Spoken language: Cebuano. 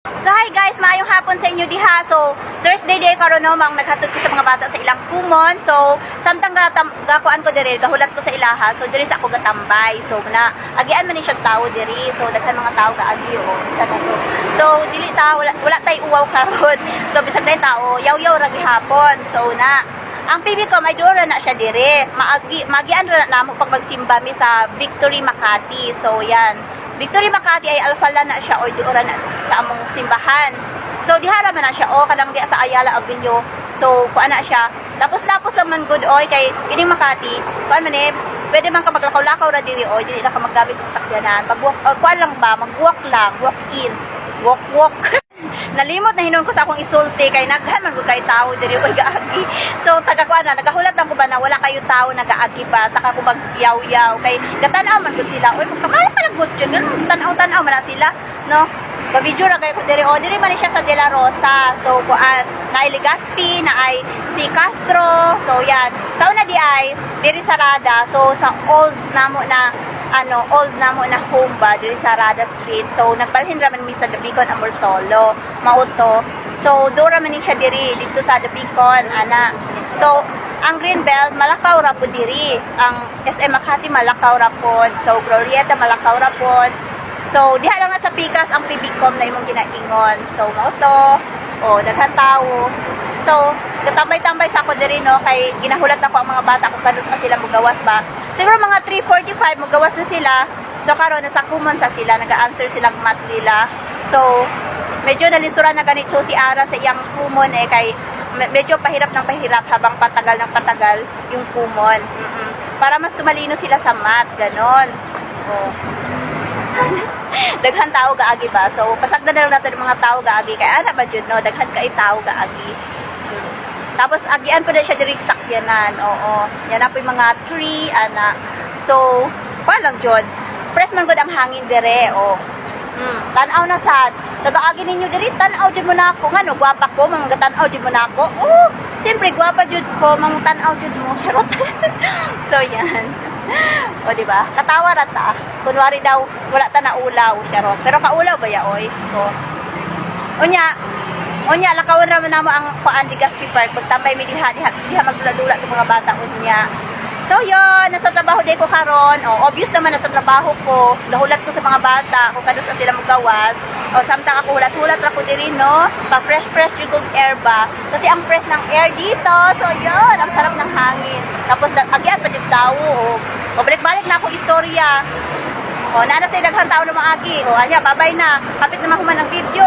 So hi guys, maayong hapon sa inyo diha. So Thursday day karon, no, mang naghatod ko sa mga bata sa ilang kumon. So samtang gakuan ko diri, gahulat ko sa ilaha. So diri sa ako gatambay. So na agian man ni siya tao diri. So daghan mga tao gaagi, o isa na to. So dili ta wala tay uwaw karon. So bisag tay tao, yaw-yaw ra gihapon. So na ang PBCom ay doon na siya dire. Maagian ra na namo pag magsimba mi sa Victory Makati. So yan. Victory Makati ay Alfala na siya o doon na sa among simbahan. So diha ra man na siya o kanang diha sa Ayala Avenue. So kuan na siya. Lapos-lapos lang man gud oy, kay kining Makati, kuan man eh, pwede man ka maglakaw-lakaw ra diri oy, dili na ka maggamit og sakyanan. Pag walk, kuan lang ba, mag-walk lang, walk in. Walk walk. Nalimot na hinuon ko sa akong isulti kay naghan man gud kay tao diri oy gaagi. So taga kuan na nagahulat lang ko ba na wala kayo tao nagaagi ba, saka ko magyaw-yaw kay gatanaw man gud sila. Oy, magkamala pa lang gud yun. Ganun tan-aw-tan-aw man na sila, no? Ga-video ra kay ko diri. O diri man ni siya sa De La Rosa. So kuan na Legazpi, na ay si Castro. So yan. Sa una di ay diri sa Rada. So sa old namo na ano, old namo na home ba diri sa Rada Street. So nagbalhin ra man mi sa The Beacon Amorsolo, mao to. So do ra man ni siya diri dito sa The Beacon ana. So ang Greenbelt malakaw ra pud diri. Ang SM Makati malakaw ra pod. So Glorieta malakaw ra pod. So diha lang na sa Pikas ang PBCom na imong ginaingon. So mao to. O daghan tawo. So, katambay-tambay sa ako diri, no, kay ginahulat ako ang mga bata kung kanus sila mugawas ba. Siguro mga 3:45 mugawas na sila. So karon nasa kumon sa sila, nag-answer silang math nila. So medyo nalisuran na ganito si Ara sa iyang kumon eh, kay medyo pahirap ng pahirap habang patagal ng patagal yung kumon. Para mas tumalino sila sa math, ganon. Oh. Daghan tao gaagi ba? So pasagdan na lang natin ng mga tao gaagi kay ana ba jud, no, daghan kay tao gaagi. Tapos agian po na siya diri sakyanan. Oo. Yan na po yung mga tree ana. So, kuan lang jud. Fresh man gud ang hangin dire, oh. Tan-aw na sad. Nagaagi ninyo diri, tan-aw jud mo na ako. Ngano, gwapa ko, mga tan-aw jud mo na ako. Oh, siyempre gwapa jud ko, mga tan-aw jud mo. Charot. So yan. O, di ba? Katawa ra ta. Kunwari daw wala ta na ulaw, charot. Pero kaulaw ba ya oy? So, unya lakawon ra man namo ang kuan, Legazpi Park. Pagtambay mi diha diha, diha magdula-dula sa mga bata unya. So yon, nasa trabaho day ko karon. Oh, obvious naman nasa trabaho ko. Gahulat ko sa mga bata kung kanus sila mugawas. O samtang ako hulat-hulat ra ko diri, no. Pa fresh fresh yung kong air ba. Kasi ang fresh ng air dito. So yon, ang sarap ng hangin. Tapos agyan pa jud tao. Oh. O balik-balik na akong istorya. O, naa na say daghan tao na maagi. O, anya, babay na. Kapit na mahuman ang video.